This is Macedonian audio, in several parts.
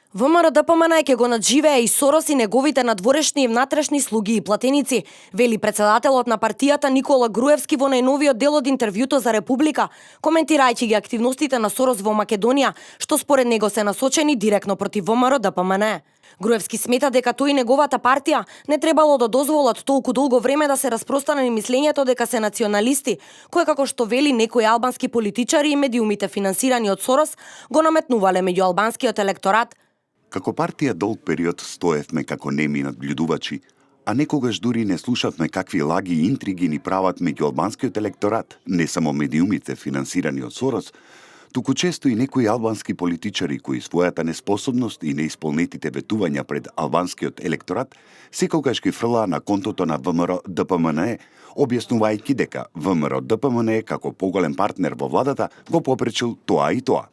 ВМРО-ДПМН ќе го надживее и Сорос и неговите надворешни и внатрешни слуги и платеници, вели претседателот на партијата Никола Груевски во најновиот дел од интервјуто за Република, коментирајќи ги активностите на Сорос во Македонија, што според него се насочени директно против ВМРО-ДПМН. Груевски смета дека тој и неговата партија не требало да дозволат толку долго време да се распространи мислењето дека се националисти, кое како што вели некои албански политичари и медиумите финансирани од Сорос го наметнувале меѓу албанскиот електорат. Како партија долг период стоевме како неми надгледувачи, а некогаш дури не слушавме какви лаги и интриги ни прават меѓу албанскиот електорат, не само медиумите финансирани од Сорос, туку често и некои албански политичари кои својата неспособност и неисполнетите ветувања пред албанскиот електорат секогаш ги фрлаа на контото на ВМРО-ДПМН, објаснувајќи дека ВМРО-ДПМН како поголем партнер во владата го попречил тоа и тоа.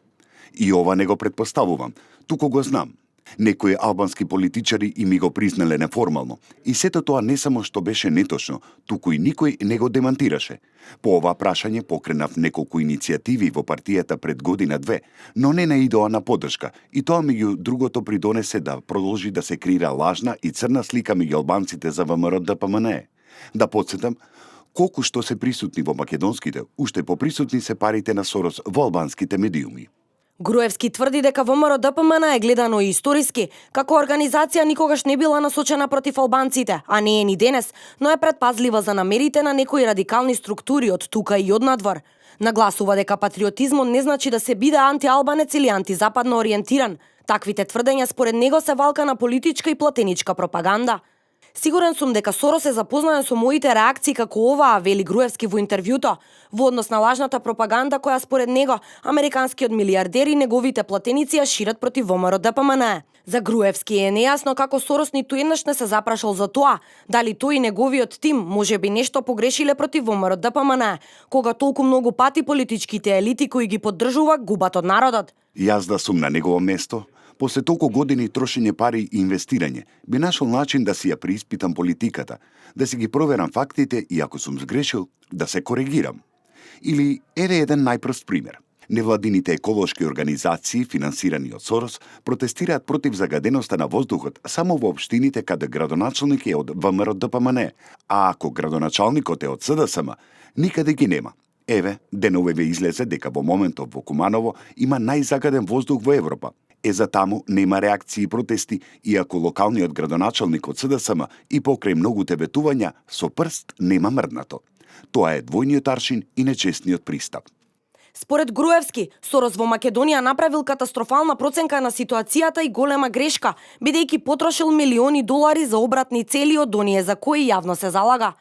И ова не го предпоставувам, туку го знам. Некои албански политичари и ми го признале неформално. И сето тоа не само што беше неточно, туку и никој не го демантираше. По ова прашање покренав неколку иницијативи во партијата пред година-две, но не наидоа на поддршка. И тоа меѓу другото придонесе да продолжи да се креира лажна и црна слика меѓу албанците за ВМРО-ДПМН. Да подсетам, колку што се присутни во македонските, уште поприсутни се парите на Сорос во албанските медиуми. Груевски тврди дека ВМРО-ДПМН е гледано и историски, како организација никогаш не била насочена против албанците, а не е ни денес, но е предпазлива за намерите на некои радикални структури од тука и од надвор. Нагласува дека патриотизмот не значи да се биде антиалбанец или антизападно ориентиран. Таквите тврдења според него се валка на политичка и платеничка пропаганда. Сигурен сум дека Сорос е запознаен со моите реакции како оваа, вели Груевски во интервјуто, во однос на лажната пропаганда која според него американскиот милиардер и неговите платеници ја шират против ВМРО-ДПМН. За Груевски е нејасно како Сорос ниту еднаш не се запрашал за тоа, дали тој и неговиот тим можеби нешто погрешиле против ВМРО-ДПМН, кога толку многу пати политичките елити кои ги поддржува губат од народот. Јас да сум на негово место, после толку години трошење пари и инвестирање, би нашол начин да си ја преиспитам политиката, да си ги проверам фактите и ако сум сгрешил, да се коригирам. Или еве еден најпрост пример. Невладините еколошки организации, финансирани од Сорос, протестираат против загаденоста на воздухот само во општините каде градоначалник е од ВМРО-ДПМН, а ако градоначалникот е од СДСМ, никаде ги нема. Еве, деновеве излезе дека во моментов во Куманово има најзагаден воздух во Европа. За таму нема реакции и протести, иако локалниот градоначалник од СДСМ и покрај многуте ветувања со прст нема мрднато. Тоа е двојниот аршин и нечестниот пристап. Според Груевски, Сорос во Македонија направил катастрофална проценка на ситуацијата и голема грешка, бидејќи потрошил милиони долари за обратни цели од оние за кои јавно се залага.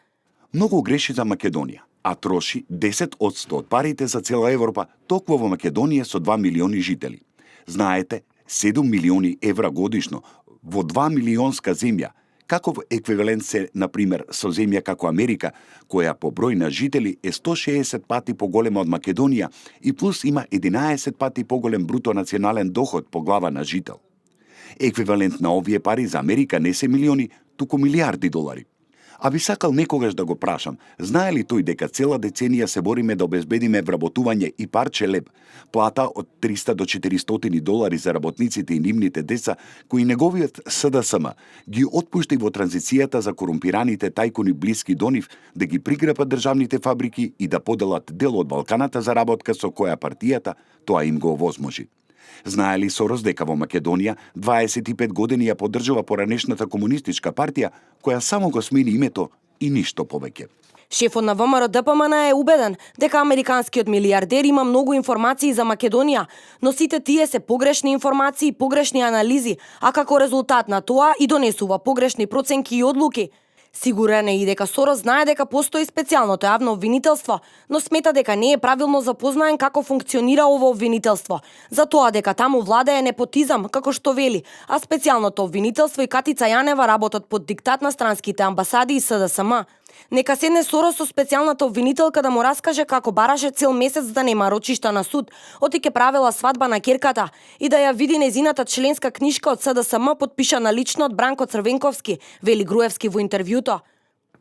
Многу греши за Македонија, а троши 10% од парите за цела Европа токму во Македонија со 2 милиони жители. Знаете, 7 милиони евра годишно во 2 милионска земја, каков еквивалент се, например, со земја како Америка, која по број на жители е 160 пати поголема од Македонија и плюс има 11 пати поголем бруто национален доход по глава на жител. Еквивалент на овие пари за Америка не се милиони, туку милиарди долари. А би сакал некогаш да го прашам, знае ли тој дека цела деценија се бориме да обезбедиме вработување и парче леб, плата од 300 до 400 долари за работниците и нивните деца, кои неговиот СДСМ ги отпушти во транзицијата за корумпираните тајкуни блиски до нив да ги приграпат државните фабрики и да поделат дел од Балканата за работка со која партијата тоа им го овозможи. Знае ли Сорос дека во Македонија 25 години ја поддржува поранешната комунистичка партија, која само го смени името и ништо повеќе? Шефот на ВМРО-ДПМН е убеден дека американскиот милиардер има многу информации за Македонија, но сите тие се погрешни информации и погрешни анализи, а како резултат на тоа и донесува погрешни проценки и одлуки. Сигурен е и дека Сорос знае дека постои специјалното јавно обвинителство, но смета дека не е правилно запознаен како функционира ово обвинителство, за тоа дека таму владее непотизам, како што вели, а специјалното обвинителство и Катица Јанева работат под диктат на странските амбасади и СДСМ. Нека седне Сорос со специјалната обвинителка да му раскаже како бараше цел месец да нема рочишта на суд, оти ке правела свадба на керката и да ја види незината членска книшка од СДСМ подпишана лично од Бранко Црвенковски, вели Груевски во интервјуто.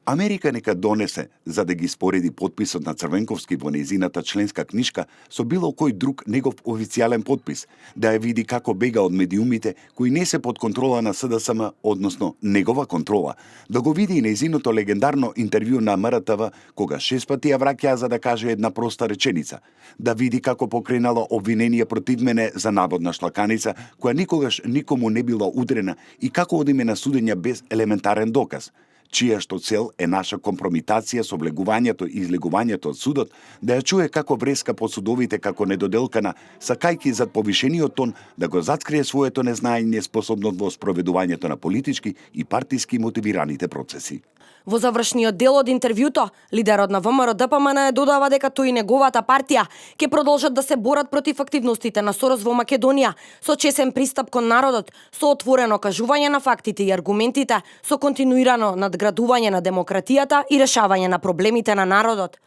Америка нека донесе за да ги спореди подписот на Црвенковски во незината членска книшка со било кој друг негов официјален подпис, да ја види како бега од медиумите кои не се под контрола на СДСМ, односно негова контрола, да го види и незиното легендарно интервју на МРТВ кога 6 пати ја враќаа за да каже една проста реченица, да види како покренало обвинение против мене за наводна шлаканица која никогаш никому не била удрена и како одиме на судење без елементарен доказ, чија што цел е наша компромитација со влегувањето и излегувањето од судот, да ја чуе како вреска по судовите како недоделкана, сакајки зад повишениот тон да го заткрие своето незнаење способно во спроведувањето на политички и партиски мотивираните процеси. Во завршниот дел од интервјуто, лидерот на ВМРО ДПМН додава дека тој и неговата партија ќе продолжат да се борат против активностите на Сорос во Македонија, со чесен пристап кон народот, со отворено кажување на фактите и аргументите, со континуирано надградување на демократијата и решавање на проблемите на народот.